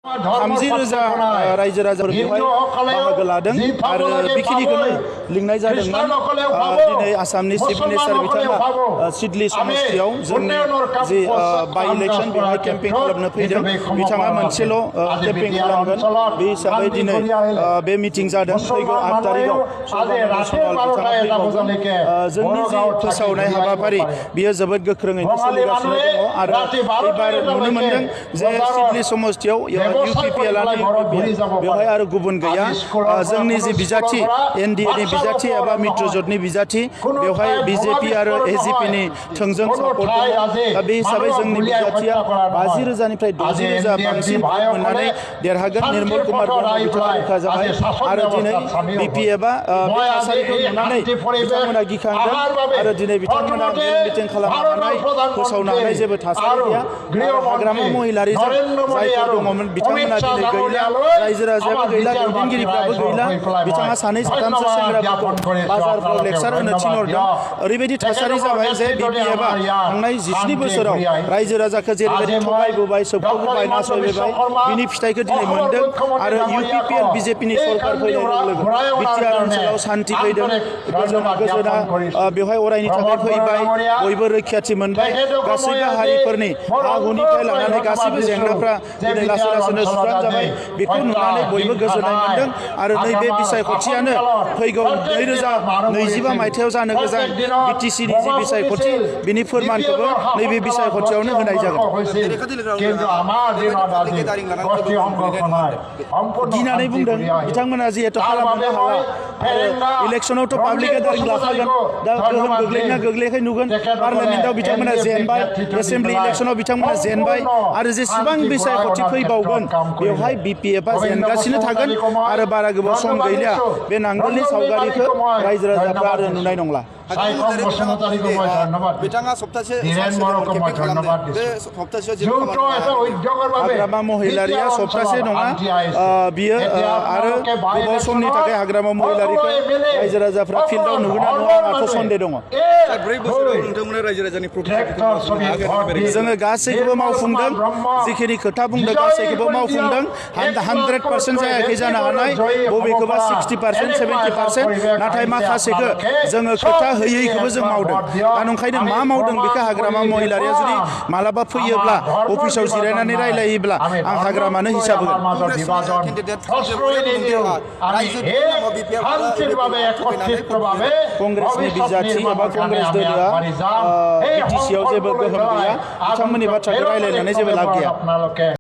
30,000 रायजो राजाफोर बेवहाय बाहागो लादों आरो बेखिनिखौनो लिंनाय जादोंमोन। दिनै आसामनि चिफ मिनिस्टार बिथाङा सिडली समस्तियाव जोंनि जि बाइ इलेक्शन बेवहाय केम्पेइन खालामनो फैदों। बिथाङा मोनसेल' केम्पेइन खालामगोन बे हिसाबै दिनै बे मिटिं जादों। फैगौ 8 तारिखआव बिथाङा फैबावगोन। जोंनि जि फोसावनाय हाबाफारि बियो जोबोद गोख्रोङैनो सोलिगासिनो दङ आरो एबार नुनो मोनदों जे सिडली समस्तियाव UPPL बेवहाय आरो गुबुन गैया। जोंनि जि बिजाथि NDA नि बिजाथि एबा मित्र जোटनि बिजाथि बेवहाय BJP आरो AGP नि थोंजों सापर्ट दङ। दा बे हिसाबै जोंनि बिजाथिया 50,000निफ्राय 60,000 बांसिन भट मोननानै देरहागोन। निर्मल कुमार ब्रह्म बिथाङा रोखा जाबाय आरो दिनै BPF बे थासारिखौ नुनानै बिथांमोना गिखांदों आरो दिनै बिथांमोना मिटिं खालामनानै फोसावनो हानाय जेबो थासारि गैया। हाग्रामा महिलारिजों जायफोर दङमोन बिथांमोना दिनै गैला, रायजो राजायाबो गैला, दैदेनगिरिफ्राबो गैला। बिथाङा सानै साथामसो सेंग्राफोरखौ बाजारफ्राव लेक्सार होनो थिनहरदों। ओरैबायदि थासारि जाबाय जे BPF थांनाय 17 बोसोराव रायजो राजाखौ जेरैबायदि थगायबोबाय, सोबख'बोबाय, नासयबोबाय, बिनि फिथाइखौ दिनै मोनदों आरो UPPL BJP नि सरकार फैनाय लोगो लोगो बिटिआर ओनसोलाव सान्थि फैदों। गोजोना बेवहाय अरायनि थाखाय फैबाय, बयबो रैखाथि मोनबाय। गासैबो हारिफोरनि हा-हुनिफ्राय लानानै गासैबो जेंनाफ्रा दिनै लासै लासैनो सुस्रांजाबाय। बेखौ नुनानै बयबो गोजोननाय मोनदों आरो नैबे बिसायख'थियानो फैगौ 2025 मायथाइयाव जानो गोनां BTC नि जि बिसायख'थि बिनि फोरमानखौबो नैबे बिसायख'थियावनो होनाय जागोन। गिनानै बुंदों बिथांमोना जिहेतु खालामनो हाला आरो इलेक्सनावथ' पाब्लिक गेदारिं लाखागोन। दा गोहोम गोग्लैना गोग्लैयाखै नुगोन। पार्लियामेन्टआव बिथांमोना जेनबाय, एसेम्बलि इलेक्सनाव बिथांमोना जेनबाय आरो जेसेबां बिसायख'थि फैबावगोन बेवहाय BPF जेनगासिनो थागोन आरो बारा गोबाव सम गैलिया बे नांगोलनि सावगारिखौ रायजो राजाफ्रा आरो नुनाय नंला। बिथाङा सप्तासे हाग्रामा महिलारिया सप्तासे नङा, बियो आरो गोबाव समनि थाखाय हाग्रामा महिलारिखौ रायजो राजाफ्रा फिल्डआव नुगोन ना नुवा आंहाथ' सन्देह दङ। 4 बोसोराव नोंथांमोना रायजो राजानि जोङो गासैखौबो मावफुंदों, जिखिनि खोथा बुंदों गासैखौबो मावफुंदों। 100% जायाखै जानो हानाय, बबेखौबा 60%, 70%, नाथाय माखासेखौ जोङो खोथा होयैखौबो जों मावदों। दा नंखायनो मा मावदों बेखौ हाग्रामा महिलारिया जुदि मालाबा फैयोब्ला अफिसाव जिरायनानै रायलायोब्ला आं हाग्रामानो हिसाब होगोन। कंग्रेसनि बिजाथि एबा कंग्रेस दोलोआ BTC आव जेबो गोहोम गैया। बिथांमोननि बाथ्राखौ रायलायनानै जेबो लाब गैया।